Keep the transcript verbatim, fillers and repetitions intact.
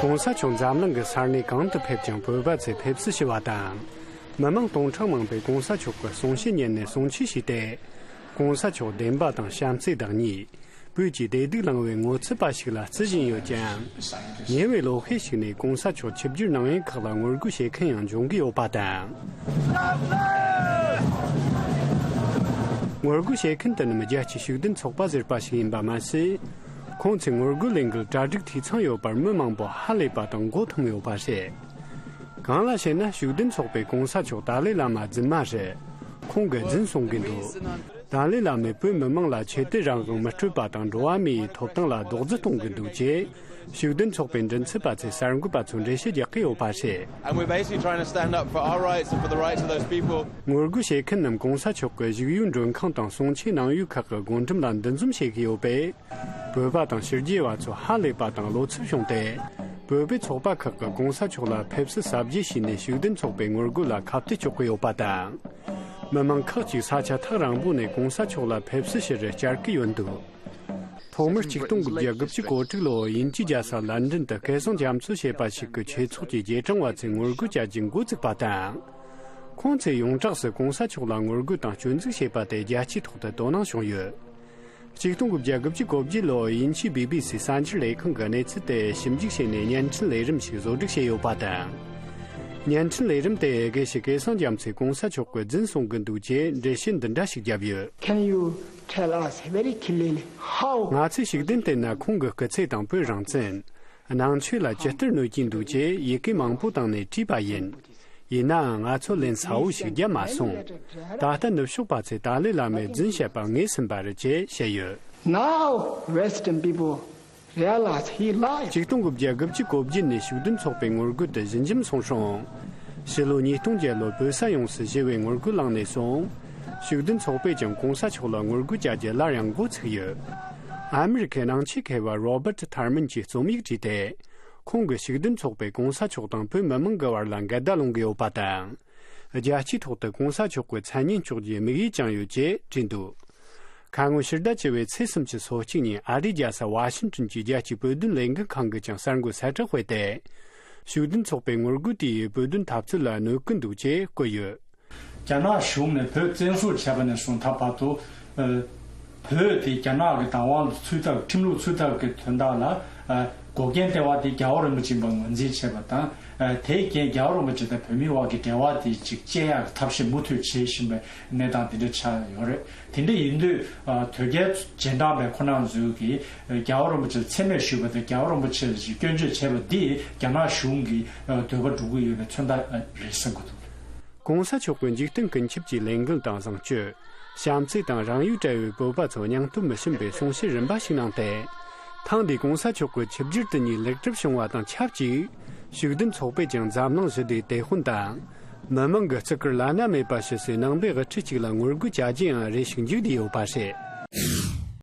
གོང་ས་མཆོག་འཛམ་གླིང་གི་ས་གནས་གང་དུ་ཕེབས་ཀྱང་བོད་པ་ཚོས་ཕེབས་བསུ་ཞུ་བ་དང་། མི་མང་སྟོང་ཕྲག་མང་པོས་གོང་ས་མཆོག་གི་གསུང་བཤད་ཉན་ནས་གསུང་ཆོས་ཞུས་ཏེ། གོང་ས་མཆོག་བདེན་པ་དང་བྱམས་བརྩེ་དང་གཉིས། བོད་ཀྱི་བདེ་སྡུག་བླང་བའི་ངོ་ཚབ་པ་ཞིག་ལ་བརྩི་བཞིན་ཡོད་ཀྱང་། ཉེ་བའི་ལོ་ཤས་ཤིག་ནས་གོང་ས་མཆོག་ཆིབས་བསྒྱུར་གནང་ཡུལ་ཁག་ལ་ངོ་རྒོལ་བྱེད་མཁན་ཡང་འབྱུང་གི་ཡོད་པ་དང་། ངོ་རྒོལ་བྱེད་མཁན་དེ་རྣམས་རྒྱལ་སྤྱིའི་ཤུགས་ལྡན་ཚོགས་པ་ཟེར་བ་ཞིག་ཡིན་པ་མ་ཟད། ཁོང་ཚོས་ངོ་རྒོལ་ལས་འགུལ་གྲ་སྒྲིག་འཐུས་ཚང་ཡོད་པར་མི་མང་པོ་ཧ་ལས་པ་དང་མགོ་འཐོམས་ཡོད་པ་རེད། གང་ལ་ཞེ་ན། ཤུགས་ལྡན་ཚོགས་པས་གོང་ས་མཆོག་ཏཱ་ལའི་བླ་མ་རྫུན་མ་རེད། ཁོང་གིས་རྫུན་གསུང་གི་འདུག་ཏཱ་ལའི་བླ་མས་བོད་མི་མང་ལ་ཆོས་དད་རང་དབང་མི་སྤྲོད་པ་དང་འགྲོ་བ་མིའི་ཐོབ་ཐང་ལ་རྡོག་རྫིས་གཏོང་གི་འདུག་ཅེས། ཤུགས་ལྡན་ཚོགས་པའི་མགྲིན་ཚབ་པ་ཚོས་གསར་འགོད་པ་ཚོར་འགྲེལ་བཤད་རྒྱག་གི་ཡོད་པ་རེད། And we're basically trying to stand up for our rights and for the rights of those people. ངོ་རྒོལ་བྱེད་མཁན་རྣམས་གོང་ས་མཆོག་གི་བཞུགས་ཡུལ་མགྲོན་ཁང་དང་གསུང་ཆོས་གནང་ཡུལ་ཁག་གི་སྒོ་འགྲམ་ལ་འདུ་འཛོམས་བྱེད་ཀྱི་ཡོད་པས། བོད་པ་དང་ཕྱི་རྒྱལ་བ་ཚོ་ཧ་ལས་པ་དང་བློ་འཚབ་བྱུང་སྟེ། བོད་པའི་ཚོགས་པ་ཁག་གིས་གོང་ས་མཆོག་ལ་ཕེབས་བསུ་གཟབ་རྒྱས་བྱས་ནས་ཤུགས་ལྡན་ཚོགས་པའི་ངོ་རྒོལ་ལ་ཁ་གཏད་གཅོག་གི་ཡོད་པ་དང་། མི་མང་ཁག་ཅིག་ས་ཆ་ཐག་རིང་པོ་ནས་གོང་ས་མཆོག་ལ་ཕེབས་བསུ་ཞུ་རུ་བཅར་གྱི་ཡོད་འདུག་ཐོག་མར་ཆིག་སྟོང་དགུ་བརྒྱ་དགུ་བཅུ་གོ་དྲུག་ལོར་དབྱིན་ཇིའི་རྒྱལ་ས་ལན་ཀྲན་དུ་སྐལ་བཟང་རྒྱ་མཚོ་ཞེས་པ་ཞིག་གི་ཆོས་ཚོགས་ཀྱི་རྗེས་འབྲང་བ་ཚོས་ངོ་རྒོལ་བྱ་རྒྱུ་འགོ་བཙུགས་པ་དང་། ཁོང་ཚོས་ཡོངས་གྲགས་སུ་གོང་ས་མཆོག་ལ་ངོ་རྒོལ་དང་སྐྱོན་འཛུགས་བྱས་པ་དེ་རྒྱལ་སྤྱིའི་ཐོག་ཏུ་དོ་སྣང་བྱུང་ཡོད། ཆིག་སྟོང་དགུ་བརྒྱ་དགུ་བཅུ་གོ་བརྒྱད་ལོར་དབྱིན་ཇིའི་བི་བི་སི་གསར་འགྱུར་ལས་ཁང་གིས་གནས་ཚུལ་དེ་ཞིབ་འཇུག་བྱས་ནས་བརྙན་འཕྲིན་ལས་རིམ་ཞིག་བཟོ་སྒྲིག་བྱས་ཡོད་པ་དང་། བརྙན་འཕྲིན་ལས་རིམ་དེ་དགེ་བཤེས་སྐལ་བཟང་རྒྱ་མཚོས་གོང་ས་མཆོག་གིས་རྫུན་གསུང་གི་འདུག་ཅེས་འགྲེལ་བཤད་འདི་འདྲ་ཞིག་བརྒྱབ་ཡོད། Can you tell us very clearly how? ང་ཚོས་ཤུགས་ལྡན་བལྟས་ན་ཁོང་གི་སྐུ་ཚེ་དང་བོད་རང་བཙན། ནང་ཆོས་ལ་ཇི་ལྟར་གནོད་ཀྱིན་འདུག་ཅེས་ཡི་གེ་མང་པོ་བཏང་ནས་བྲིས་པ་ཡིན། ཡིན་ནའང་ང་ཚོ་ལན་གསལ་བོ་ཞིག་བརྒྱབ་མ་སོང་། ད་ལྟ་ནུབ་ཕྱོགས་པ་ཚོས་ཏཱ་ལའི་བླ་མས་རྫུན་བཤད་པ་ངོས་ཟིན་པ་རེད་ཅེས་བཤད་ཡོད། Now Western people realize he lies. ཆིག་སྟོང་དགུ་བརྒྱ་དགུ་བཅུ་གོ་བརྒྱད་ནས་ཤུགས་ལྡན་ཚོགས་པའི་ངོ་རྒོལ་དེ་ཞི་འཇམ་སོང་སོང་། ཕྱི་ལོ་ཉིས་སྟོང་བརྒྱད་ལོར་བོད་ས་ཡོངས་སུ་ཞི་བའི་ངོ་རྒོལ་ལངས་ནས་བཟུང་། ཤུགས་ལྡན་ཚོགས་པས་ཀྱང་གོང་ས་མཆོག་ལ་ངོ་རྒོལ་བྱ་རྒྱུ་སླར་ཡང་འགོ་ཚུགས་ཡོད། ཨ་མི་རི་ཁའི་ནང་ཆོས་མཁས་པ་རོ་བར་ཊི་ཐར་མན་གྱིས་རྩོམ་ཡིག་བྲིས་ཏེ། ཁོང་གིས་ཤུགས་ལྡན་ཚོགས་པས་གོང་ས་མཆོག་དང་བོད་མི་མང་གི་བར་ལ་འགལ་ཟླ་སློང་གི་ཡོད་པ་དང་། རྒྱལ་སྤྱིའི་ཐོག་ཏུ་གོང་ས་མཆོག་གི་མཚན་སྙན་གཅོག་རྒྱུའི་དམིགས་ཡུལ་ཀྱང་ཡོད་ཅེས་བྲིས་འདུག་ཁ་སྔོན་ཕྱི་ཟླ་བཅུ་པའི་ཚེས་སུམ་ཅུ་སོ་གཅིག་ཉིན་ཨ་རིའི་རྒྱལ་ས་ཝ་ཤིང་ཏོན་གྱི་རྒྱལ་སྤྱིའི་བོད་དོན་ལས་འགུལ་ཁང་གིས་ཀྱང་གསར་འགོད་གསལ་བསྒྲགས་སྤེལ་ཏེ། ཤུགས་ལྡན་ཚོགས་པའི་ངོ་རྒོལ་དེ་ཡིས་བོད་དོན་འཐབ་རྩོད་ལ་གནོད་ཀྱི་འདུག་ཅེས་བཀོད་ཡོད། རྒྱ་ནག་གཞུང་ནས་བོད་བཙན་བཟུང་བྱས་པ་ནས་བཟུང་ད་བར་དུ། ཨ། བོད་དེ་རྒྱ་ནག་གི་བདག་དབང་དུ་ཚུད་ཐབས། ཁྲིམས་ལུགས་ཚུད་ཐབས་ཀྱི་དོན་དག་ལ། ཨ། འགོག་རྐྱེན་སྟེར་བ་དེ་རྒྱལ་བ་རིན་པོ་ཆེ་ཡིན་པ་ངོས་འཛིན་བྱས་པ་དང་། ཨ། དེའི་རྐྱེན་རྒྱལ་བ་རིན་པོ་ཆེ་དང་བོད་མིའི་དབར་གྱི་འབྲེལ་བ་དེ་ཅིག་བཅད་ཡག་གི་ཐབས་ཤེས་མུ་མཐུད་བྱེད་བཞིན་པའི་གནས་སྟངས་དེ་འདྲ་ཆགས་ཡོད་རེད། དེ་འདྲ་ཡིན་དུས། ཨ། དོལ་རྒྱལ་རྗེས་འབྲང་པའི་ཁོ་རང་ཚོས་ཀྱིས་རྒྱལ་བ་རིན་པོ་ཆེ་ལ་མཚན་སྨད་ཞུས་པ་དང་རྒྱལ་བ་རིན་པོ་ཆེ་ལ་ཅིག་སྐྱོན་བརྗོད་བྱས་པ་འདིས་རྒྱ་ནག་གཞུང་གི། ཨ། འདོད་པ་སྒྲུབ་ཀྱི་ཡོད་པའི་མཚོན་རྟགས་རེད་བསམ་གྱི་འདུག་གོང་ས་མཆོག་གི་འཇིག་རྟེན་ཀུན་ཁྱབ་ཀྱི་ལས་འགུལ་དང་བཟང་སྤྱོད། བྱམས་བརྩེ་དང་རང་ཡུལ་བྲལ་བའི་བོད་པ་ཚོ་སྙིང་སྟོབས་མི་ཞུམ་པའི་གསུང་བཤད་རིམ་པ་ཞིག་གནང་སྟེ། ཐེངས་འདིའི་གོང་ས་མཆོག་གི་ཆིབས་བསྒྱུར་དེ་ཉིད་ལེགས་གྲུབ་བྱུང་བ་དང་ཆབས་ཅིག་ཤུགས་ལྡན་ཚོགས་པས་ཀྱང་འཛམ་གླིང་ཞི་བདེའི་དེད་དཔོན་དང་། མི་མང་གི་བརྩི་བཀུར་བླ་ན་མེད་པ་ཞུ་སའི་ནང་པའི་དབུ་ཁྲིད་ཅིག་ལ་ངོ་རྒོལ་བྱ་རྒྱུ་ཡང་རེ་ཞིག་འཇུག་བསྡད་ཡོད་པ་རེད།